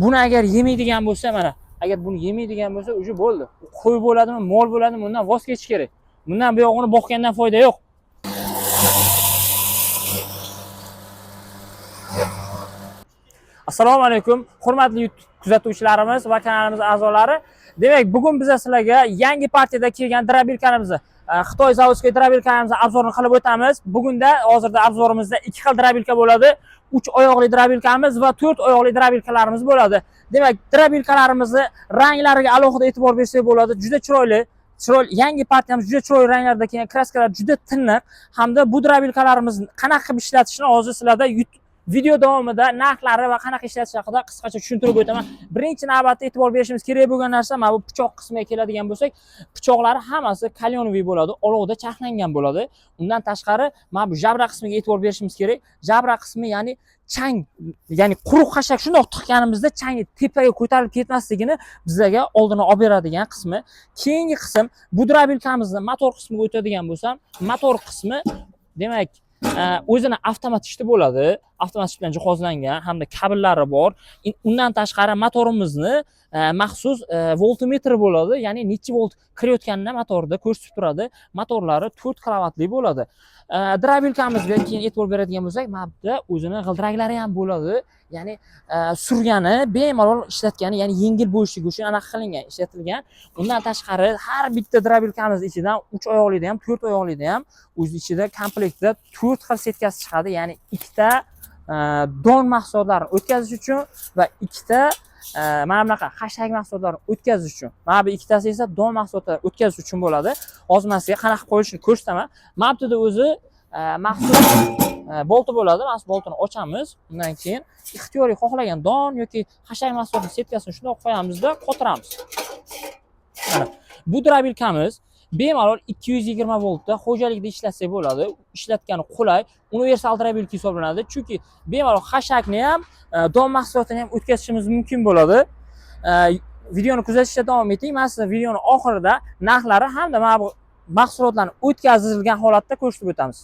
Buni agar yemaydigan bo'lsa, mana agar buni yemaydigan bo'lsa, уже bo'ldi. Qo'y bo'ladimi, mol bo'ladimi, bundan voz kechish kerak. Bundan buyog'ini boqqandan foyda yo'q. Assalomu alaykum, hurmatli YouTube kuzatuvchilarimiz va kanalimiz a'zolari. Demak, bugun biz sizlarga yangi partiyada kelgan дробилка mizni, Xitoy заводской дробилка mizni обзор ini qilib o'tamiz. Bugunda hozirda обзор imizda ikki xil дробилка bo'ladi. 3 oyoqli дробилка miz va 4 oyoqli дробилка larimiz bo'ladi. Demak, дробилка larimizni ranglariga alohida e'tibor bersak bo'ladi. Juda chiroyli, chiroyli yangi partiyamiz juda chiroyli ranglarda kelgan, краска lar juda tiniq hamda bu дробилка larimizni qanaqa qilib ishlatishni hozir sizlarda video davomida narxlari va qanaqa ishlatish haqida qisqacha tushuntirib o'taman. Birinchi navbatda e'tibor berishimiz kerak bo'lgan narsa mana bu pichoq qismiga keladigan bo'lsak, pichoqlari hammasi каленый bo'ladi, olovda charxlangan bo'ladi. Undan tashqari mana bu жабра qismiga e'tibor berishimiz kerak. Жабра qismi, ya'ni chang, ya'ni quruq xashak shundoq tiqqanimizda changi tepaga ko'tarilib ketmasligini bizlarga oldini olib beradigan qismi. Keyingi qism bu дробилка mizni motor qismiga o'tadigan bo'lsam, motor qismi demak o'zini avtomat ishti bo'ladi. Avtomat ish bilan jihozlangan hamda kabellari bor. Undan tashqari motorimizni maxsus voltmetri bo'ladi, ya'ni necha volt kirayotganini motorda ko'rsatib turadi. Motorlari 4 kilovatli bo'ladi. Дробилка mizga keyin e'tibor beradigan bo'lsak, mana bu yerda o'zini g'ildiraklari ham bo'ladi. Ya'ni surgani bemalol ishlatgani, ya'ni yengil bo'lishligi uchun anaqa qilingan, ishlatilgan. Undan tashqari har bitta дробилка miz ichidan 3 oyoqlida ham, 4 oyoqlida ham o'z ichida komplektda 4 xil setkasi chiqadi. Ya'ni ikkita don mahsulotlarini o'tkazish uchun va ikkita mana bunaqa xashak mahsulotlarini o'tkazish uchun. Mana bu ikkitasi esa don mahsulotlarini o'tkazish uchun bo'ladi. Hozir men sizga qanaqa qo'yilishini ko'rsataman. Mana bu yerda o'zi maxsus bolti bo'ladi. Mana shu boltini ochamiz. Undan keyin ixtiyoriy xohlagan don yoki xashak mahsulotini setkasini shundoq qo'yamizda qotiramiz. Mana bu дробилка miz bemalol 220 voltda xo'jalikda ishlatsak bo'ladi. Ishlatgani qulay, universal дробилка hisoblanadi. Chunki bemalol xashakni ham, don mahsulotini ham o'tkazishimiz mumkin bo'ladi. Videoni kuzatishda davom eting. Men sizga videoni oxirida narxlari hamda mana bu mahsulotlarni o'tkazilgan holatda ko'rsatib o'tamiz.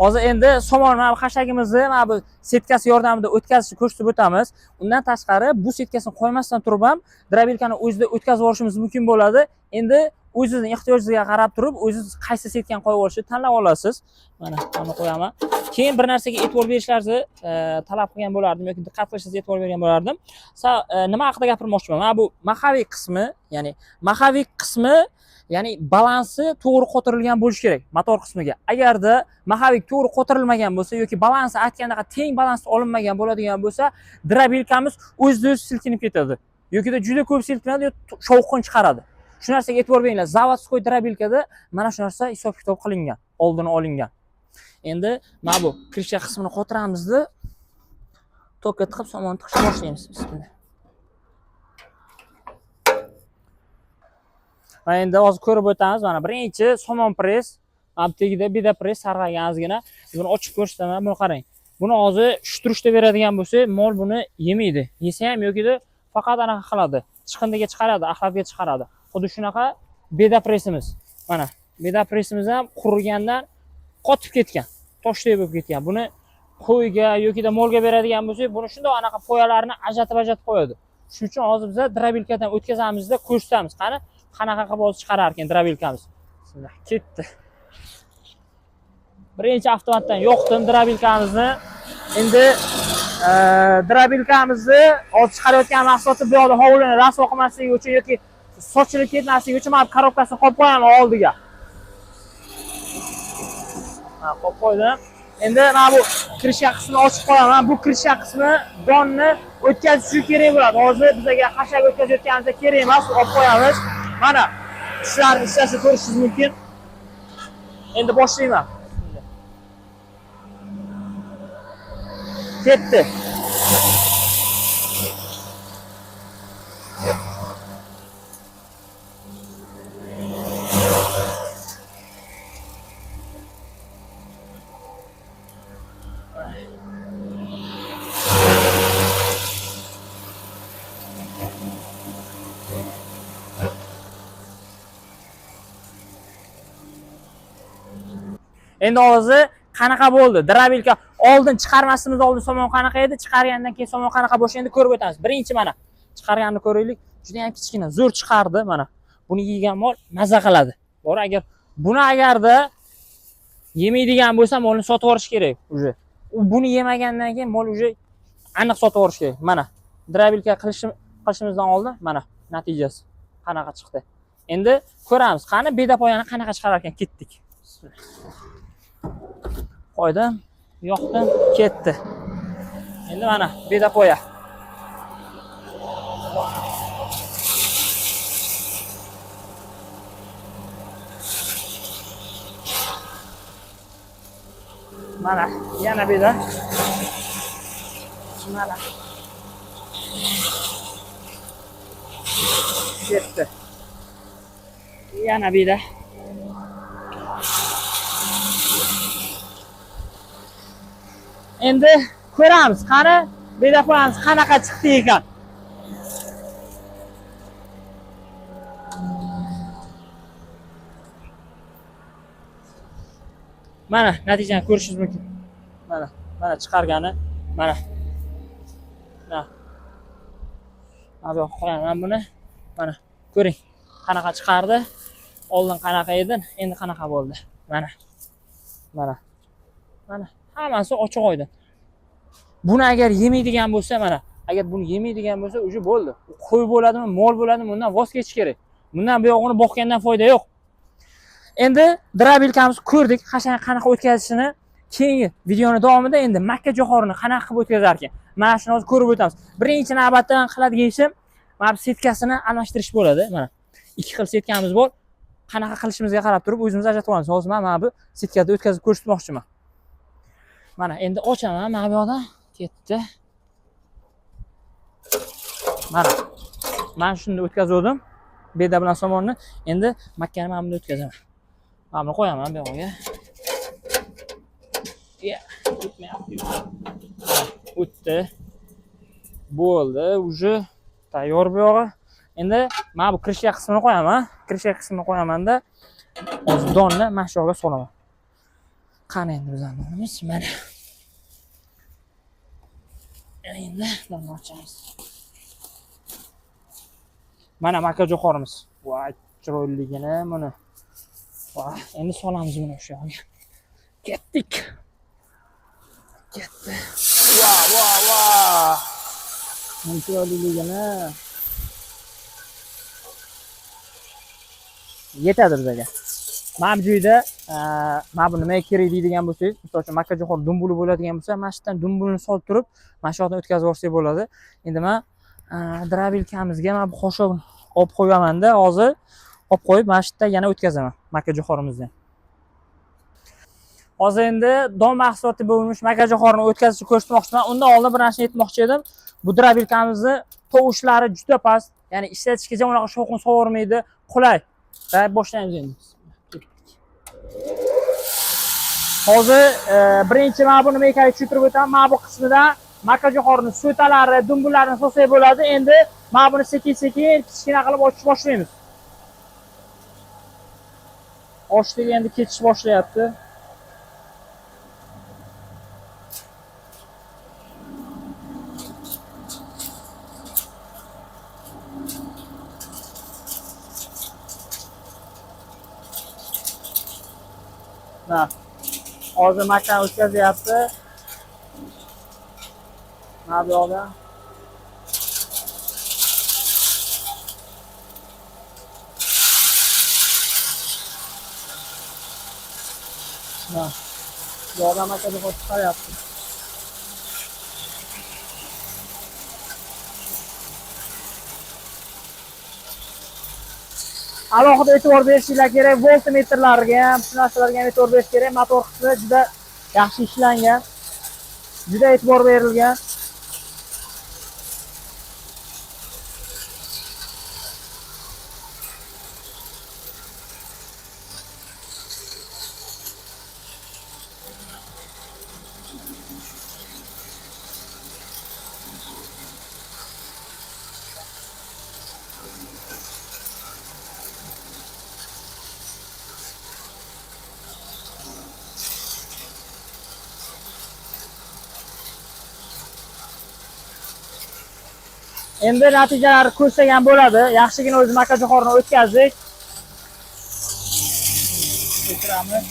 Hozir endi somon mana bu xashagimizni mana bu setkasi yordamida o'tkazishni ko'rsatib o'tamiz. Undan tashqari bu setkasini qo'ymasdan turib ham дробилка ni o'zida o'tkazib yuborishimiz mumkin bo'ladi. Endi o'zingizni ehtiyojingizga qarab turib, o'zingiz qaysi setkani qo'yib olishni tanlab olasiz. Mana buni qo'yaman. Keyin bir narsaga e'tibor berishlaringizni talab qilgan bo'lardim yoki diqqat qilishingizni e'tibor bergan bo'lardim. Nima haqida gapirmoqchiman? Mana bu маховик qismi, ya'ni маховик qismi, ya'ni balansi to'g'ri qotirilgan bo'lishi kerak motor qismiga. Agarda маховик to'g'ri qotirilmagan bo'lsa yoki balansi aytgandaqa teng balansda olinmagan bo'ladigan bo'lsa, дробилка miz o'zidan o'zi silkinib ketadi. Yokida juda ko'p silkinadi yoki shovqin chiqaradi. Shu narsaga e'tibor beringlar. Заводской дробилка da mana shu narsa hisob-kitob qilingan, oldini olingan. Endi mana bu крышка qismini qotiramizda tokka tiqib somonni tiqishni boshlaymiz. Bismillah. Mana endi hozir ko'rib o'tamiz. Mana birinchi somon press, mana bu tagida beda press sarg'aygan ozgina. Buni ochib ko'rsataman. Buni qarang. Buni hozir shturishda beradigan bo'lsak, mol buni yemaydi. Yesa ham yokida faqat anaqa qiladi. Chiqindiga chiqaradi, axlatga chiqaradi. Xuddi shunaqa beda pressimiz. Mana beda pressimiz ham qurigandan qotib ketgan, toshdek bo'lib ketgan. Buni qo'yga yokida molga beradigan bo'lsak, buni shundoq anaqa poyalarini ajratib-ajratib qo'yadi. Shuning uchun hozir biz дробилка dan o'tkazamizda ko'rsatamiz. Qani qanaqa qilib hozir chiqarar ekan дробилка miz. Bismillah, ketdi. Birinchi avtomatdan yoqdim дробилка mizni. Endi дробилка mizni hozir chiqarayotgan mahsulotni bu yoqda hovlini rasvo qilmasligi uchun yoki sochilib ketmasligi uchun mana bu коробка sini qo'yib qo'yaman oldiga. Ha, qo'yib qo'ydim. Endi mana bu крышка qismini ochib qo'yaman. Bu крышка qismi donni o'tkazish uchun kerak bo'ladi. Hozir bizga xashak o'tkazayotganimizda kerak emas, olib qo'yamiz. Mana tishlarni ishlashini ko'rishingiz mumkin. Endi boshlayman. Ketdi. Endi hozir Qanaqa bo'ldi? Дробилка oldin chiqarmasimiz oldin somon qanaqa edi? Chiqargandan keyin somon qanaqa bo'lishini endi ko'rib o'tamiz. Birinchi mana chiqarganini ko'raylik. Juda ham kichkina, zo'r chiqardi mana. Buni yegan mol maza qiladi. Bor agar buni agarda yemaydigan bo'lsa, molni sotib yuborish kerak уже. U buni yemagandan keyin mol уже aniq sotib yuborish kerak. Mana дробилка qilishimizdan oldin mana natijasi qanaqa chiqdi. Endi ko'ramiz, qani bedapoyani qanaqa chiqarar ekan, ketdik. Qo'ydim, yoqdim, ketdi. Endi mana bedapoya. Mana yana beda. Mana. Ketdi. Yana beda. Endi ko'ramiz, qani bedapoyamiz qanaqa chiqdi ekan. Mana natijani ko'rishingiz mumkin. Mana, mana chiqargani, mana. Mana. Mana bu yoqqa qo'yaman buni. Mana ko'ring, qanaqa chiqardi. Oldin qanaqa edi, endi qanaqa bo'ldi. Mana. Mana. Mana hammasi ochiq oydin. Buni agar yemaydigan bo'lsa, mana, agar buni yemaydigan bo'lsa, уже bo'ldi. Qo'y bo'ladimi, mol bo'ladimi, bundan voz kechish kerak. Bundan buyog'ini boqqandan foyda yo'q. Endi дробилка mizni ko'rdik, qachon qanaqa o'tkazishini. Keyingi videoni davomida endi makka jo'xorini qanaqa qilib o'tkazar ekan. Mana shuni hozir ko'rib o'tamiz. Birinchi navbatda qiladigan ishim mana bu setkasini almashtirish bo'ladi. Mana ikki xil setkamiz bor. Qanaqa qilishimizga qarab turib o'zimiz ajratib olamiz. Hozir men mana bu setkada o'tkazib ko'rsatmoqchiman. Mana endi ochaman mana bu yoqdan ketdi. Mana mana shuni o'tkazuvdim. Beda bilan somonni. Endi makkani mana bunda o'tkazaman. Mana buni qo'yaman bu yoqqa. Ya, o'tmayapti. O'tdi. Bo'ldi, уже tayyor bu yog'i. Endi mana bu крышка qismini qo'yaman. Крышка qismini qo'yamanda hozir donni mana shu yoqqa solaman. Qani endi bizning donimiz mana. Endi donni ochamiz. Mana makka jo'xorimiz. Voy, chiroyliligini buni. Voy, endi solamiz buni o'sha yoqqa. Ketdik. Ketdi. Va, va, va. Buni chiroyliligini. Yetadi bizga. Mana bu joyda, mana bu nimaga kerak deydigan bo'lsangiz, misol uchun makka jo'xori dumbuli bo'ladigan bo'lsa, mana shu yerdan dumbulini solib turib, mana shu yoqdan o'tkazib yuborsak bo'ladi. Endi men дробилка mizga mana bu xoshobni olib qo'yamanda, hozir olib qo'yib mana shu yerda yana o'tkazaman makka jo'xorimizni. Hozir endi don mahsuloti bo'lmish makka jo'xorini o'tkazishni ko'rsatmoqchiman. Undan oldin bir narsani aytmoqchi edim. Bu дробилка mizni tovushlari juda past, ya'ni ishlatishga unaqa shovqin sovurmaydi, qulay. Va boshlaymiz endi. Hozir birinchi mana bu nima ekanligini tushuntirib o'taman. Mana bu qismidan makka jo'xorini so'talari, dumbullarini solsak bo'ladi. Endi mana buni sekin-sekin kichkina qilib ochib boshlaymiz. Ochlik endi ketish boshlayapti. Ha. Hozir makkani o'tkazyapti. Mana bu yoqda. Ha. Bu yoqdan makka chiqaryapti. Alohida e'tibor berishinglar kerak, voltmetrlarga ham, shu narsalarga ham e'tibor berish kerak. Motor qismi juda yaxshi ishlangan, juda e'tibor berilgan. Endi natijalari ko'rsak ham bo'ladi. Yaxshigina o'zi makkajo'xorini o'tkazdik. O'chiramiz.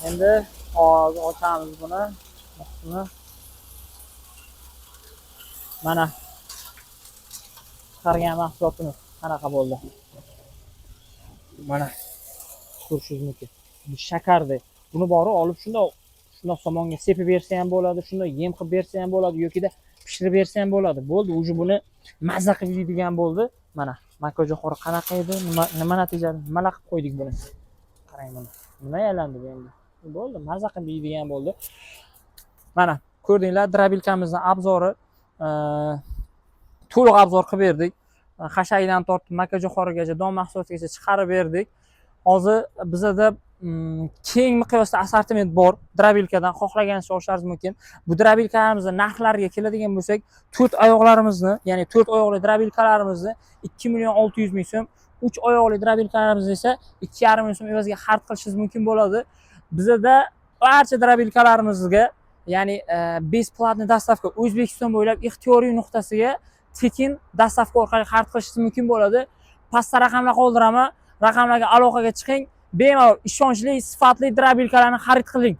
Endi hozir ochamiz buni. Buni. Mana chiqargan mahsulotimiz qanaqa bo'ldi. Mana ko'rishingiz mumkin. Bu shakardek. Buni borib olib shundoq shundoq somonga sepib bersa ham bo'ladi, shundoq yem qilib bersa ham bo'ladi yokida pishirib bersa ham bo'ladi. Bo'ldi, уже buni mazza qilib yeydigan bo'ldi. Mana makkajo'xori qanaqa edi? Nima natija, nimalar qilib qo'ydik buni? Qarang buni. Nima aylandi bu endi? Bo'ldi, mazza qilib yeydigan bo'ldi. Mana ko'rdinglar, дробилка mizni обзор i, to'liq обзор qilib berdik. Xashakdan tortib makkajo'xorigacha, don mahsulotigacha chiqarib berdik. Hozir bizada keng miqyosda assortiment bor дробилка dan, xohlagancha olishingiz mumkin. Bu дробилка larimizni narxlariga keladigan bo'lsak, to'rt oyoqlarimizni, ya'ni to'rt oyoqli дробилка larimizni 2 million 600 ming so'm, uch oyoqli дробилка larimizni esa 2,5 million so'm evaziga xarid qilishingiz mumkin bo'ladi. Bizada barcha дробилка larimizga, ya'ni бесплатный доставка, O'zbekiston bo'ylab ixtiyoriy nuqtasiga tekin доставка orqali xarid qilishingiz mumkin bo'ladi. Pastda raqamlar qoldiraman, raqamlarga aloqaga chiqing, bemalol ishonchli, sifatli дробилка larni xarid qiling.